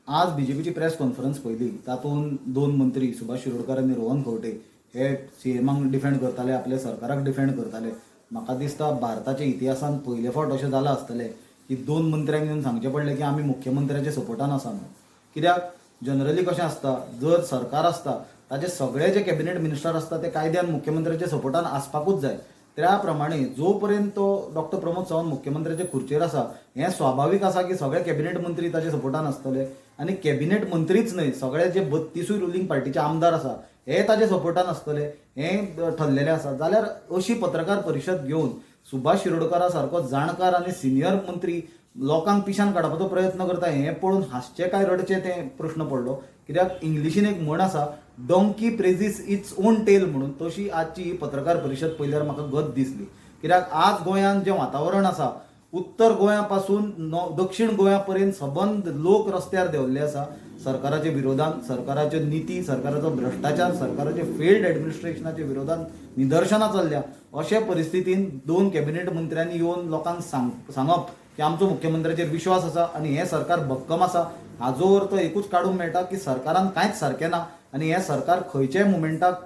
आज बीजेपीची press conference पळयली. तातूंत दोन मंत्री सुभाष शिरोडकर आनी रोहन खंवटे हे सीएमाक डिफेंड करताले, आपल्या सरकाराक डिफेंड करताले. म्हाका दिसता भारताच्या इतिहासांत पयले फावट अशें जालां आसतलें की दोन मंत्र्यांक येवन सांगचें पडलें की आमी मुख्यमंत्र्याच्या सपोर्टान आसा म्हणून. कित्याक जनरली कशें आसता, जर सरकार आसता ताजे सगळे जे कॅबिनेट मिनिस्टर आसता ते कायद्यान मुख्यमंत्र्याच्या सपोर्टान आसपाकूच जाय. त्या प्रमाणे जो पर्यंत तो डॉक्टर प्रमोद सावंत मुख्यमंत्र्याचे खुर्चेर आसा, हें स्वाभावीक आसा की सगळे कॅबिनेट मंत्री ताच्या सपोर्टान आसतले. आनी कॅबिनेट मंत्रीच न्हय, सगळे जे 32ूय रुलींग पार्टीचे आमदार आसा हे ताच्या सपोर्टान आसतले हें ठरलेलें आसा. जाल्यार अशी पत्रकार परिशद घेवन सुभाष शिरोडकारा सारको जाणकार आनी सिनियर मंत्री लोकांक पिशान काडपाचो प्रयत्न करता हें पळोवन हांसचें काय रडचें तें प्रश्न पडलो. कित्याक इंग्लिशीन एक म्हण आसा, "Donkey praises its own tail" म्हणून, तशी आजची ही पत्रकार परिशद पळयल्यार म्हाका गत दिसली. कित्याक आज गोंयांत जें वातावरण आसा, उत्तर गोंया पासून दक्षिण गोंया पर्यंत सबंद लोक रस्त्यार देंवल्ले आसा सरकाराच्या विरोधान. सरकाराच्यो निती, सरकाराचो भ्रश्टाचार, सरकाराचे फेल्ड एडमिनिस्ट्रेशनाच्या विरोधान निदर्शनां चल्ल्या. अशे परिस्थितीन दोन कॅबिनेट मंत्र्यांनी येवन लोकांक सांगप की आमचो मुख्यमंत्र्याचेर विश्वास आसा आनी हें सरकार भक्कम आसा, हाजो अर्थ एकूच काडूंक मेळटा की सरकारान कांयच सारकें ना आनी हें सरकार खंयच्याय मुमेंटाक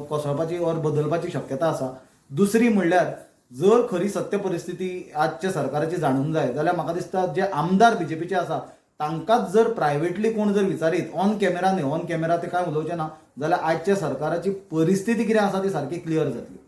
कोसळपाची ऑर बदलपाची शक्यता आसा. दुसरी म्हणल्यार, जर खरी सत्य परिस्थिती आजच्या सरकाराची जाणूंक जाय जाल्यार म्हाका दिसता जे आमदार बीजेपीचे आसा तांकांच जर प्रायवेटली कोण जर विचारीत, ऑन कॅमेरा न्हय, ऑन कॅमेरा ते कांय उलोवचे ना, जाल्यार आजच्या सरकाराची परिस्थिती कितें आसा ती सारकी क्लियर जातली.